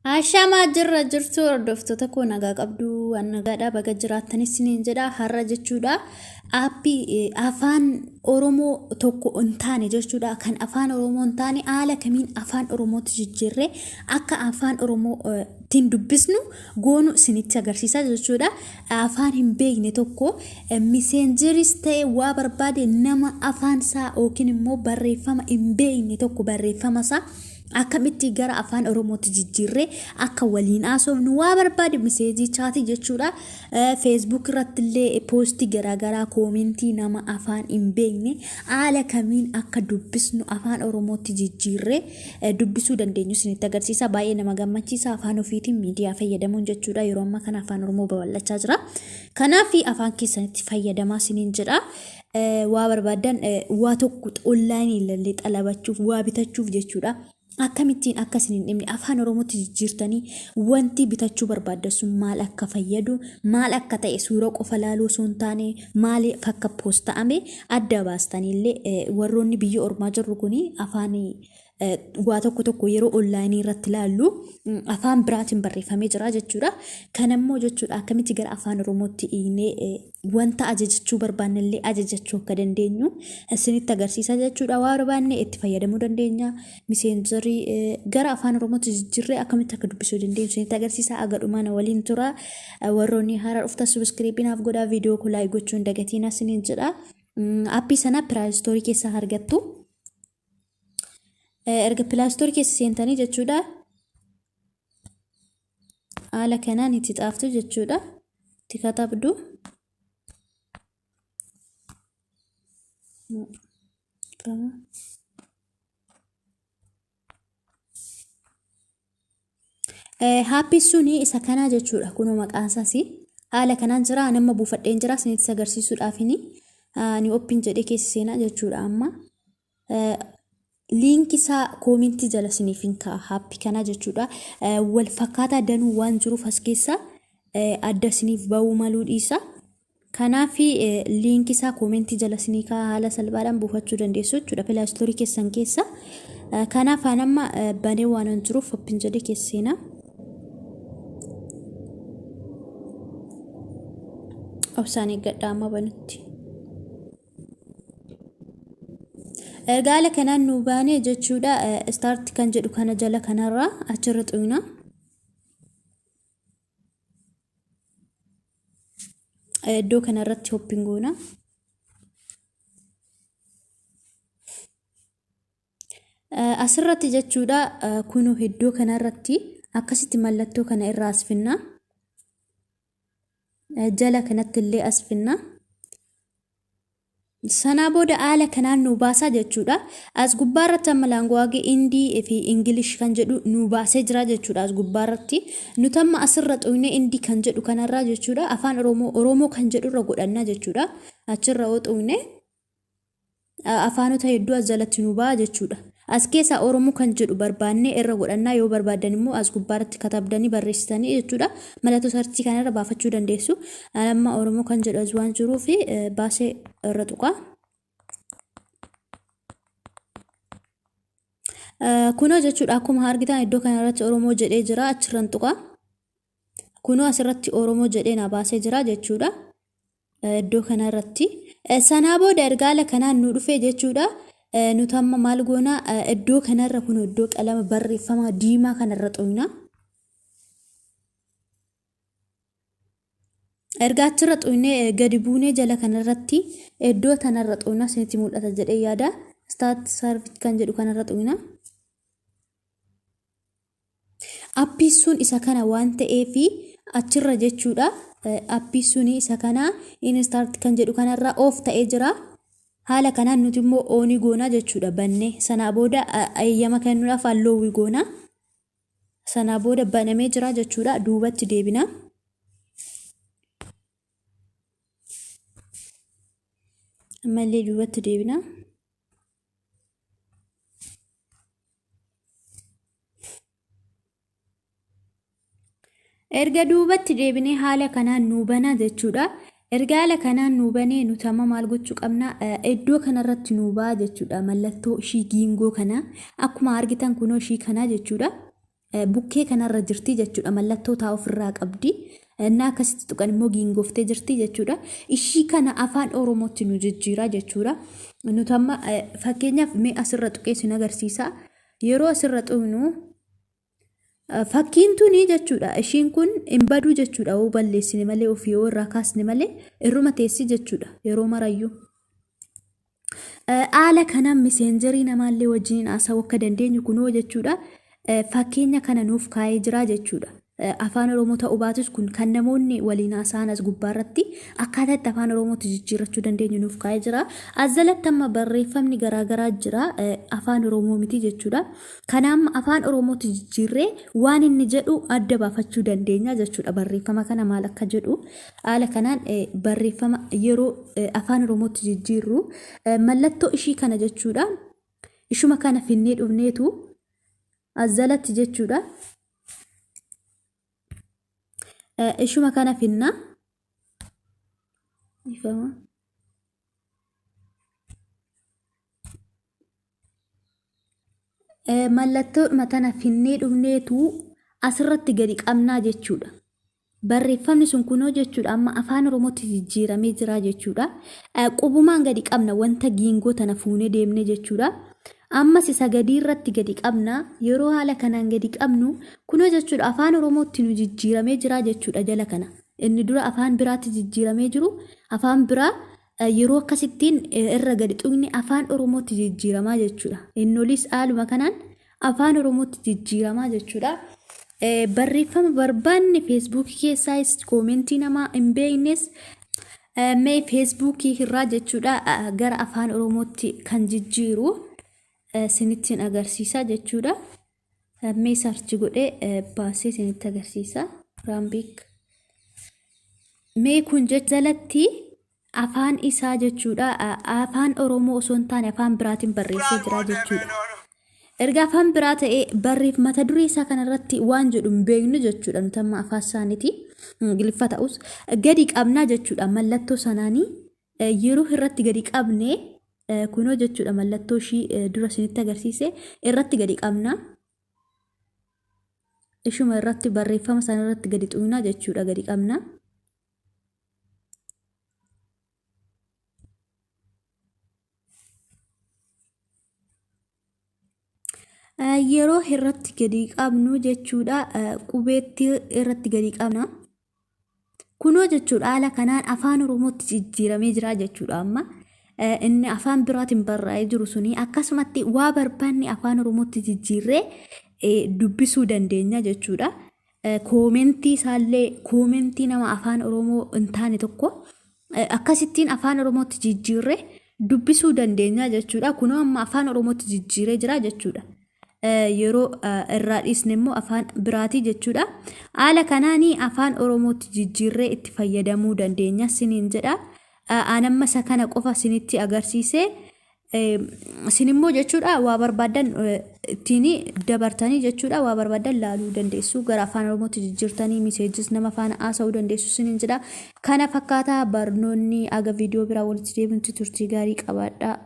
Ashamaa jirra jirtu hordoftoota koo, nagaa qabdu? Waan nagaadhaa, baga jiraattanis niin jedha. Har'a jechuudha aappii afaan Oromoo tokko hin taane jechuudha, kan afaan Oromoo hin taane haala kamiin afaan Oromootti jijjiirree akka afaan Oromoo ittiin dubbisnu goonu isinitti agarsiisa jechuudha. Afaan hin beekne tokko miseenjeris ta'e waa barbaade, nama afaan isaa yookiin immoo barreeffama hin beekne tokko barreeffama isaa akkamitti gara afaan Oromootti jijjiirree akka waliin haasofnu, waa barbaade miseejii chaatii jechuudha. Feesbuuk irratti illee poostii garaagaraa, koomentii nama afaan hin beekne haala kamiin akka dubbisnu, afaan Oromootti jijjiirree dubbisuu dandeenyu isinitti agarsiisa. Baay'ee nama gammachiisa afaan ofiitiin miidiyaa fayyadamuun jechuudha. Yeroo ammaa kana afaan Oromoo babal'achaa jira. Kanaaf afaan keessanitti fayyadamaa isiniin jedha. Waa barbaadan, waa tokko onlaayinii illee xalabachuuf, waa bitachuuf jechuudha. Akkamittiin akka isin hin dhibne afaan Oromootti jijjiirtanii wanti bitachuu barbaaddan sun maal akka fayyadu, maal akka ta'e suura qofa laaluu osoo hin taane maaliif akka poost ta'ame adda baastaniillee, warroonni biyya ormaa jirru kuni afaan waa tokko tokko yeroo onlaayinii irratti ilaallu afaan biraatiin barreeffamee jira jechuudha. Kanammoo jechuudha akkamitti gara afaan Oromootti hiiknee wanta ajajachuu barbaannellee ajajachuu akka dandeenyu isinitti agarsiisa jechuudha. Waa barbaanne itti fayyadamuu dandeenya. Miseenjarii gara afaan Oromootti jijjiirree akkamitti akka dubbisuu dandeenyu isinitti agarsiisa. Agadhumaa na waliin tura. Warroonni haaraa dhuftan subscribe naaf godhaa, viidiyoo koo like gochuu hin dagatiin isiniin jedha. Aappii sana Play Store keessaa argattu. Erga Play Store keessa seentanii jechuudha, haala kanaan itti xaaftu jechuudha. Itti katabdu. Aappii suni isa kanaa jechuudha. Kunoo maqaan isaas haala kanaan jira. Nama buufadheen jira isinitti agarsiisuudhaafini. Ani open jedhee keessa seenaa jechuudha amma. Liinkii isaa koomentii jala isiniif hin kaa'a aappii kanaa jechuudha. Wal fakkaataa danuu waan jiruuf as keessa adda isiniif ba'uu maluu dhiisa. Kanaaf liinkii isaa koomentii jala isinii kaa'a, haala salphaadhaan buufachuu dandeessu jechuudha Play Store keessan keessa. Kanaaf an amma banee waan hin jiruuf open jedhee keessa seenaa. Obsaan eeggadhaa amma banutti. Erga haala kanaan nu baane jechuudha, start kan jedhu kana jala kanarraa achirra xuyna. Iddoo kanarratti open goona. Asirratti jechuudha, kunoo iddoo kanarratti akkasitti mallattoo kana irraa as finna. Jala kanatti illee as finna. Sanaa booda haala kanaan nu baasaa jechuudha. As gubbaarratti amma language Hindi fi English kan jedhu nu baasee jira jechuudha as gubbaarratti. Nuti amma asirra xuyne Hindi kan jedhu kanarraa jechuudha. Afaan Oromoo, Oromoo kan jedhurra godhanna jechuudha. Achirra yoo xuyne afaanota hedduu as jalatti nu ba'a jechuudha. As keessaa Oromoo kan jedhu barbaannee irra godhannaa, yoo barbaaddan immoo as gubbaarratti katabdanii barreessitanii jechuudha. Mallattoo search kanarra baafachuu dandeessu. Amma Oromoo kan jedhu as waan jiruuf baasee irra tuqa. Kunoo jechuudha, akkuma argitan iddoo kanarratti Oromoo jedhee jira, achirran tuqa. Kunoo asirratti Oromoo jedhee na baasee jira jechuudha. Iddoo kanarratti. Sanaa booda erga haala kanaan nu dhufee jechuudha. Nuti amma maal goona? Iddoo kanarra kun iddoo qalama barreeffama diimaa kanarra xuyna. Erga achirra xuynee gadi buunee jala kanarratti iddoo tanarra xuyna, isinitti mul'ata jedhee yaada. Start service kan jedhu kanarra xuyna. Aappii sun isa kana waan ta'eef achirra jechuudha. Aappii suni isa kana instart kan jedhu kanarra off ta'ee jira. Haala kanaan nuti immoo on goona jechuudha bannee. Sanaa booda eeyyama kennuudhaaf allow goona. Sanaa booda banamee jira jechuudha. Duubatti deebina. Ammallee duubatti deebina. Erga duubatti deebinee haala kanaan nuu banaa jechuudha. Erga haala kanaan nuu banee nuti amma maal gochuu qabna? Iddoo kanarratti nuu ba'a jechuudha. Mallattoo ishii giingoo kana akkuma argitan kunoo ishii kanaa jechuudha. Bukkee kanarra jirti jechuudha. Mallattoo taa ofirraa qabdi. Innaa akkasitti tuqan immoo giingooftee jirti jechuudha. Ishii kana afaan Oromootti nu jijjiira jechuudha. Nuti amma fakkeenyaaf mee asirra tuqee isin agarsiisa. Yeroo asirra tuqnu fakkiin tuni jechuudha. Ishiin kun hin badu jechuudha. Yoo balleessine malee, ofii yoo irraa kaasne malee, irruma teessi jechuudha yeroo marayyuu. Haala kanaan Messengerii namaallee wajjiniin haasa'uu akka dandeenyu kunoo jechuudha. Fakkeenya kana nuuf kaa'ee jira jechuudha. Afaan Oromoo ta'uu baatus, kun kan namoonni waliin haasa'an as gubbaarratti akkaataa itti afaan Oromootti jijjiirrachuu dandeenyu nuuf kaa'ee jira. As jalatti amma barreeffamni garaagaraa jira. Afaan Oromoo miti jechuudha. Kana amma afaan Oromootti jijjiirree waan inni jedhu adda baafachuu dandeenya jechuudha. Barreeffama kana maal akka jedhu haala kanaan barreeffama yeroo afaan Oromootti jijjiirru mallattoo ishii kana jechuudha. Ishuma kana finnee dhufneetu as jalatti jechuudha. Ishuma kana finna. Ifama. Mallattoo tana finnee dhufneetu asirratti gadi qabnaa jechuudha. Barreeffamni sun kunoo jechuudha amma afaan Oromootti jijjiiramee jira jechuudha. Qubumaan gadi qabna, wanta giingoo tana fuunee deemne jechuudha. Ammas isa gadii irratti gadi qabna. Yeroo haala kanaan gadi qabnu kunoo jechuudha afaan Oromootti nu jijjiiramee jira jechuudha jala kana. Inni dura afaan biraatti jijjiiramee jiru afaan biraa yeroo akkasittiin irra gadi tuqne afaan Oromootti jijjiiramaa jechuudha. Inni olis haaluma kanaan afaan Oromootti jijjiiramaa jechuudha. Barreeffama barbaanne Facebookii keessaas, commentii namaa hin beeknes, mee Facebookii irraa jechuudha gara afaan Oromootti kan jijjiiru sinittiin agarsiisa jechuudha. Mee search godhee baasee sinitti agarsiisa. Raambiik. Mee kun jalatti afaan isaa jechuudha, afaan Oromoo osoo hin taane afaan biraatiin barreessee jira jechuudha. Erga afaan biraa ta'ee barreef mata duree isaa kanarratti waan jedhu hin beeknu jechuudha. Nuti amma afaan isaaniiti, Ingiliffa ta'us, gadi qabnaa jechuudha mallattoo sanaanii. Yeroo irratti gadi qabne kunoo jechuudha mallattoo ishii dura isinitti agarsiise irratti gadi qabna. Ishuma irratti, barreeffama sana irratti gadi xuqnaa jechuudha, gadi qabna. Yeroo irratti gadi qabnu jechuudha, qubeetti irratti gadi qabna. Kunoo jechuudha haala kanaan afaan Oromootti jijjiiramee jira jechuudha amma. Inni afaan biraatiin barraa'ee jiru suni akkasumatti waa barbaanne afaan Oromootti jijjiirree dubbisuu dandeenya jechuudha. Commentii isaallee, commentii nama afaan Oromoo hin taane tokko akkasittiin afaan Oromootti jijjiirree dubbisuu dandeenya jechuudha. Kunoo amma afaan Oromootti jijjiiree jira jechuudha. Yeroo irraa dhiisne immoo afaan biraatii jechuudha. Haala kanaanii afaan Oromootti jijjiirree itti fayyadamuu dandeenya siniin jedha. An amma isa kana qofa sinitti agarsiise. Isin immoo jechuudha waa barbaaddan ittiin dabartanii jechuudha waa barbaaddan laaluu dandeessu, gara afaan Oromootti jijjiirtanii messageis nama faana haasa'uu dandeessu siniin jedha. Kana fakkaataa barnoonni. Aga viidiyoo biraa walitti deebinutti turtii gaarii qabaadhaa.